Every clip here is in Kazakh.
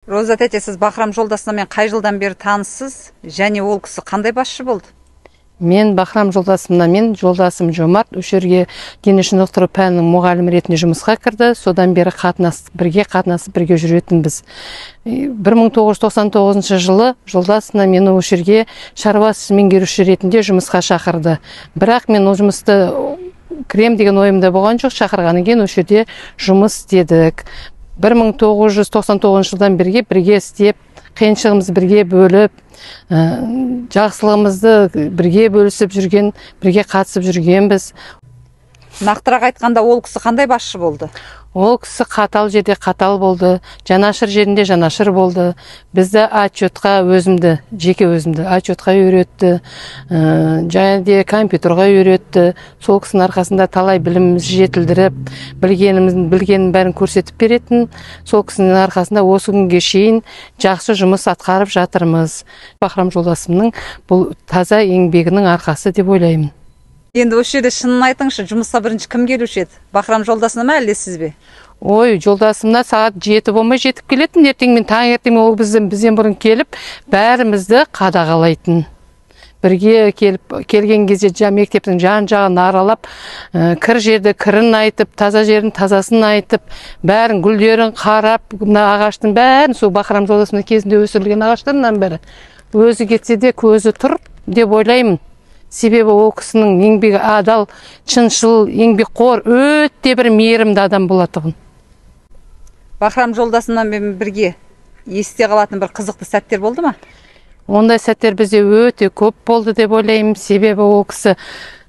Роза тәте, сіз Бахрам жолдасымен қай жылдан бері таныссыз және ол кісі қандай басшы болды? Мен Бахрам жолдасымнан, мен жолдасым Жомарт осы жерге дене шынықтыру пәнінің мұғалімі ретінде жұмысқа кірді. Содан бері бірге қатынасып, бірге жүретінбіз. 1999 жылы жолдасымнан мені осы жерге шаруа ісі меңгеруші ретінде жұмысқа шақырды. Бірақ мен ол жұмысты кірем деген ойымда болған жоқ. Шақырғаннан кейін осы жерде жұмыс істедік. 1999 жылдан бірге істеп, қиыншылығымызды бірге бөліп, жақсылығымызды бірге бөлісіп жүрген, бірге қатысып жүргенбіз. Нақтырақ айтқанда, ол кісі қандай басшы болды? Ол кісі қатал жерде қатал болды, жанашыр жерінде жанашыр болды. Бізді отчетқа, өзімді, жеке өзімді отчетқа үйретті, және де компьютерға үйретті. Сол кісінің арқасында талай білімімізді жетілдіріп, білгенін бәрін көрсетіп беретін. Сол кісінің арқасында осы күнге шейін жақсы жұмыс атқарып жатырмыз. Бахрам жолдасымның бұл таза еңбегінің арқасы деп ойлаймын. Енді осы жерде шынын айтыңызшы, жұмысқа бірінші кім келуші еді? Бахрам жолдасына ма, әлде сіз бе? Ой, жолдасымна сағат 7 болмай жетіп келетін. Ертеңмен таңертең ол бізден бұрын келіп, бәрімізді қадағалайтын. Бірге келген кезде мектептің жан-жағын аралап, кір жерді кірін айтып, таза жерін тазасын айтып, бәрін гүлдерін қарап, мына ағаштың бәрін, сол Бахрам жолдасымның кезінде өсірілген ағаштарынан бәрі. Өзі кетсе де көзі тұр деп ойлаймын. Себебі ол кісінің еңбегі адал, шыншыл, еңбекқор, өте бір мейірімді адам болатұғын. Бахрам жолдасыммен бірге есте қалатын бір қызықты сәттер болды ма? Ондай сәттер бізде өте көп болды деп ойлаймын. Себебі ол кісі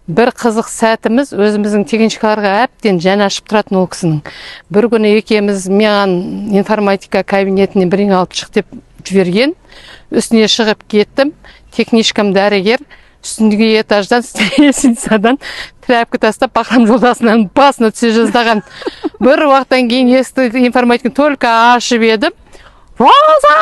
бір қызық сәтіміз өзіміздің техничкаларға әбден жаны ашып тұратын ол кісінің. Бір күні екеуміз маған информатика кабинетіне бірдеңе алып шық деп жіберген. Үстіне шығып кеттім. Техничкам дәрігер үстіндегі этаждан, лестницадан тряпка тастап, Бахрам жолдасының басына түсе жаздаған. Бір уақыттан кейін есікті информатиканы только ашып едім, Роза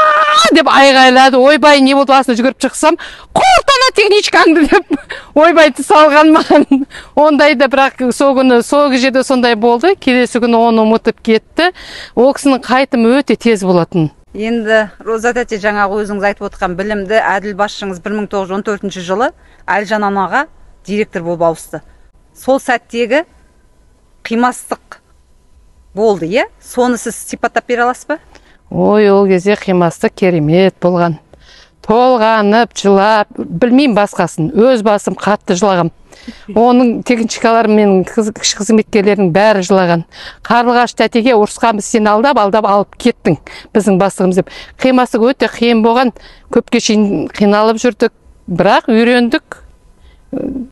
деп айғайлады. Ойбай, не болды, астына жүгіріп шықсам, құрт ана техничкаңды деп ойбай салған маған. Ондай да, бірақ сол күні сол жерде сондай болды. Келесі күні оны ұмытып кетті. Ол кісінің қайтымы өте тез болатын. Енді Роза тәте, жаңағы өзіңіз айтып отқан білімді, әділ басшыңыз 1914 жылы Әлжан анаға директор болып ауысты. Сол сәттегі қимастық болды, е? Соны сіз сипаттап бере аласыз ба? Ой, ол кезде қимастық керемет болған. Толғанып, жылап, білмеймін басқасын. Өз басым қатты жылағам. Оның техничкалары мен кіші қызметкерлерінің бәрі жылаған. Қарлығаш тәтеге ұрысқанбыз, сен алдап, алдап алып кеттің біздің бастығымыз деп. Қимастық өте қиын болған. Көпке шейін қиналып жүрдік, бірақ үйрендік.